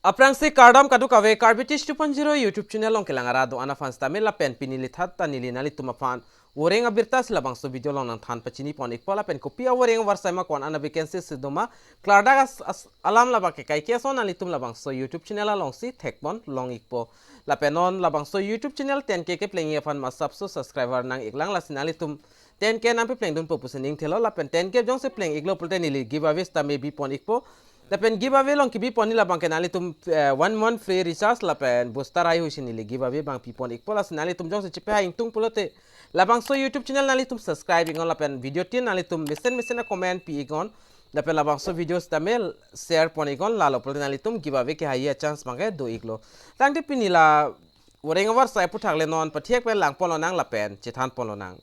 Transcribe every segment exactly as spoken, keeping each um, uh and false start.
Aphrangsi kardom kadokave, Karbi Tech two point zero YouTube channel along kelang arat do-an aphan sitame lapen pini lethat ta neli nanglitum aphan voreng abirta si labangso video along nangthan pachini pon ikpo. Lapen kopi avoreng avarsai ma, ko-an a vacancy si doma, klardak as, as alam labangke kaike ason nanglitum labangso YouTube channel alongsi thek pon long ikpo. Lapen non labangso YouTube channel ten K keplengji aphan masapso subscriber nang iklang, lasi nanglitum ten K nangpeplengdunpo pusi ning thelo. Lapen ten K jongsi pleng iklo pulote neli giveaway sitame bi pon ikpo. Lapen giveaway along kebi pon ni labangke nanglitum, eh, one month free recharge lapen booster haihui si neli giveaway abang pi pon ikpo. Lasi nanglitum jongsi chepehai ingtung pulote labangso YouTube channel nanglitum subscribe iknon lapen video tin nanglitum mesen mesen a comment pi iknon. Lapen labangso video sitame share pon iknon, lalo pulote nanglitum giveaway kehai a chance abangke do iklo. Tangte pini la voreng avarsai aputhak le non pathek pen lang pon lonang lapen chethan pon lonang.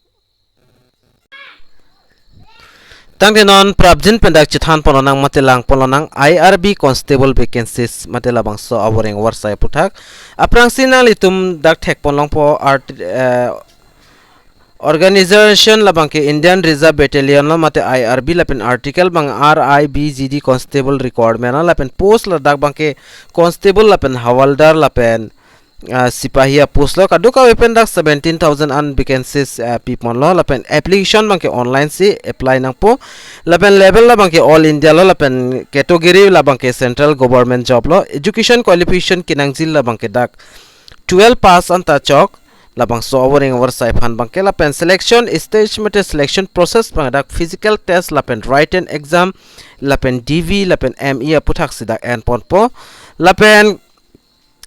Tangte non prapjin pen dak chethan pon lonang mate lang pon lonang I R B constable vacancies mate labangso avoreng avarsai aputhak. Aphrangsi nanglitum dak thek pon longpo art, eh, organization labangke Indian Reserve Battalion lo mate I R B lapen article abang R I B G D constable requirement lo lapen post ladak abangke constable lapen hawaldar lapen, ah, sipahi a post lo. Kadokave pen dak seventeen thousand an vacancies, ah, pi pon lo lapen application abangke online si apply nangpo. Lapen level labangke all India lo lapen category labangke central government job lo. Education qualification kenangji labangke dak twelve pass anta chok. Labangso avoreng avarsai aphan abangke lapen selection stage mate selection process abang dak physical test lapen written exam lapen D V lapen M E aputhak si dak en ponpo. Lapen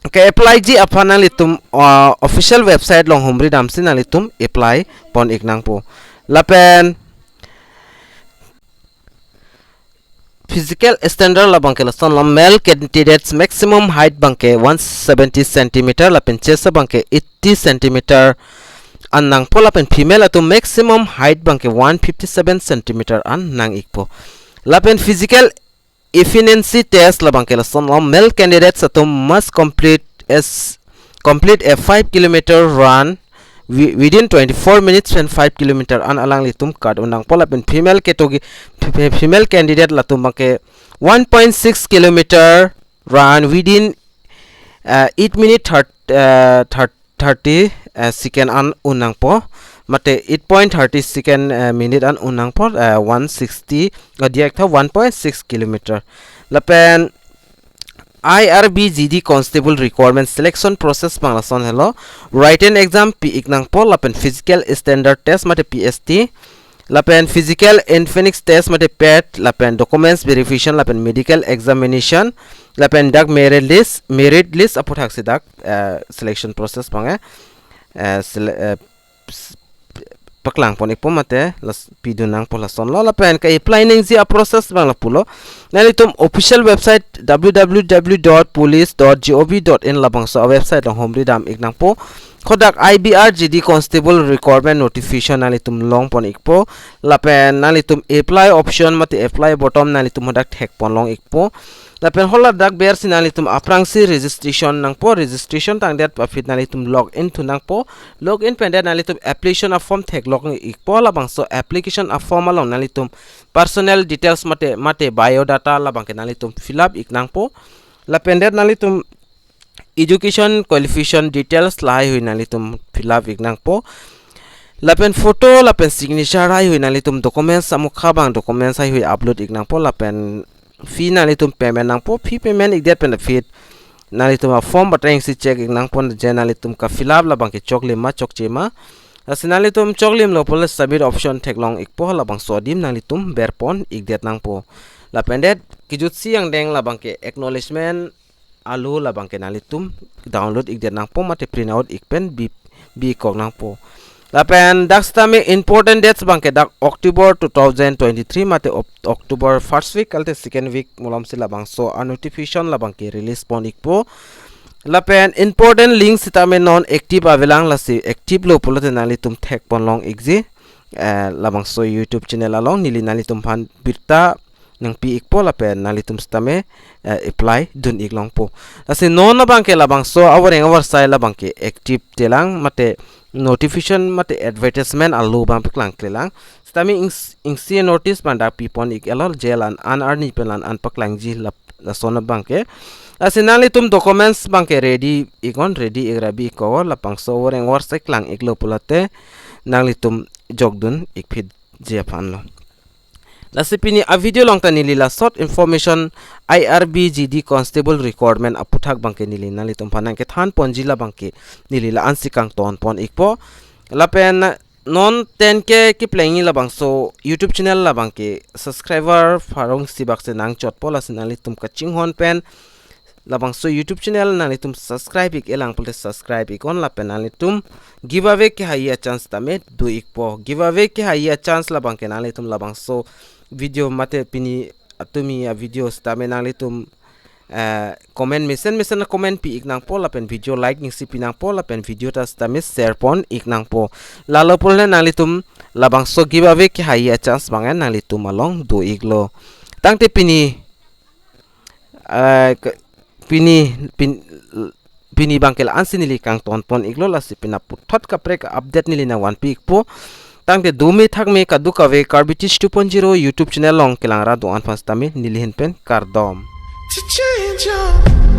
ke-apply ji aphan nanglitum, ah, official website along humri damsi nanglitum apply pon ik nangpo. Lapen physical standard labangke lason lo, male candidates maximum height abangke one seventy centimeter lapen chest abangke eighty centimeter an nangpo lapen female atum maximum height abangke one fifty seven centimeter an nang ikpo. Lapen physical efficiency test labangke lason lo, male candidates atum must complete as, complete a five kilometer run wi-, within twenty-four minutes pen five kilometer an alanglitum kat un nangpo lapen female category, fe-, fe-, female candidate latum abangke one point six kilometer run within, uh, eight minute thirty, uh, thirty, thirty, uh, second an un nangpo mate eight point thirty second, uh, minute an un nangpo, uh, one sixty, uh, diak tha one point six kilometer. Lapen I R B G D constable requirement selection process abang lason helo. Written exam pi ik nangpo lapen physical standard test mate P S T, lapen physical fitness test mate PET, lapen documents verification lapen medical examination, lapen dak merit list, merit list aputhak si dak, eh, selection process abang, eh, eh, sele-, eh, s-, paklang pon ikpo mate las pidun nangpo lason lo. Lapen ke-apply nangji a-process abang lapulo. Nanglitum official website W W W dot police dot gov dot in labangso a-website along humri dam ik nangpo. Kodak I B R G D constable requirement notification nanglitum long pon ikpo. Lapen nanglitum apply option mate apply button nanglitum hadak thek pon long ikpo. Lapen hala dak bersi nanglitum aphrangsi registration nangpo, registration tangdet aphi nanglitum log in thu nangpo, log in pendet nanglitum application a-form theklong ikpo, labangso application a-form along nanglitum personal details mate, mate biodata labangke nanglitum fill up ik nangpo, lapendet nanglitum education qualification details lahaihui nanglitum fill up ik nangpo. Lapen photo, lapen signature haihui nanglitum documents amukha abang documents haihui upload ik nangpo, lapen fee nanglitum payment nangpo, fee payment ikdet pen aphi nanglitum a-form batrengsi check ik nangpo je nanglitum ka-fill up labangke choklim ma chokche ma. Lasi nanglitum choklimlo pulote submit option theklong ikpo, labangso adim nanglitum ber pon ikdet nangpo. Lapendet kejutsi angdeng labangke acknowledgement alo labangke nanglitum download ikdet nangpo mate print out ik pen bi, bi kok nangpo. Lapen dak sitame important dates abangke dak October two thousand twenty-three mate Oc-, October first week kalte second week malomsi labangso a-notification labangke release pon ikpo. Lapen important link sitame non active avelang, lasi active lo pulote nanglitum thek pon long ikji. Eh, labangso YouTube channel along neli nanglitum aphan birta nangpi ikpo lapen nanglitum sitame, eh, apply dun ik longpo. Lasi non abangke labangso avoreng avarsai labangke active telang mate notification mate advertisement alo abang paklang klelang. Sitame ings-, ingsi notice abang dak pi pon ik elo je la-an arni pen la-an paklangji lap-, lason abangke. Lasi nanglitum documents abangke ready iknon, ready ik ra bi iknon, labangso voreng vorse klang iklo pulote nanglitum jokdun ikphitji aphanlo. Lasi pini a video along ta neli la short information I R B G D constable recruitment aputhak abangke neli nanglitum aphan nangkethan ponji labangke neli la-ansi kangton pon ikpo. Lapen non ten K keplengji labangso YouTube channel labangke subscriber pharo isi bak si nangchotpo, lasi nanglitum kachinghon pen labangso YouTube channel nanglitum subscribe ik-e lang pulote subscribe iknon, lapen nanglitum giveaway kehai a-chance tame do ikpo. Giveaway kehai a-chance labangke nanglitum labangso video mate pini atumi a-video sitame nanglitum, eh, comment mesen mesen comment pi ik nangpo, lapen video like isi pi nangpo, lapen video ta sitame share pon ik nangpo. Lalo pulote nanglitum labangso giveaway kehai a-chance abang nanglitum along do iklo. Tangte pini, eh, ke-, pini, pin-, pini abangke la-ansi neli kangton pon iklo, lasi pini aputhot kaprek update neli nangvanpi ikpo. Tangte dome thakme kadokave Karbi Teach two point zero YouTube channel along kelang ra do-an aphan sitame neli ahin pen kardom. To change your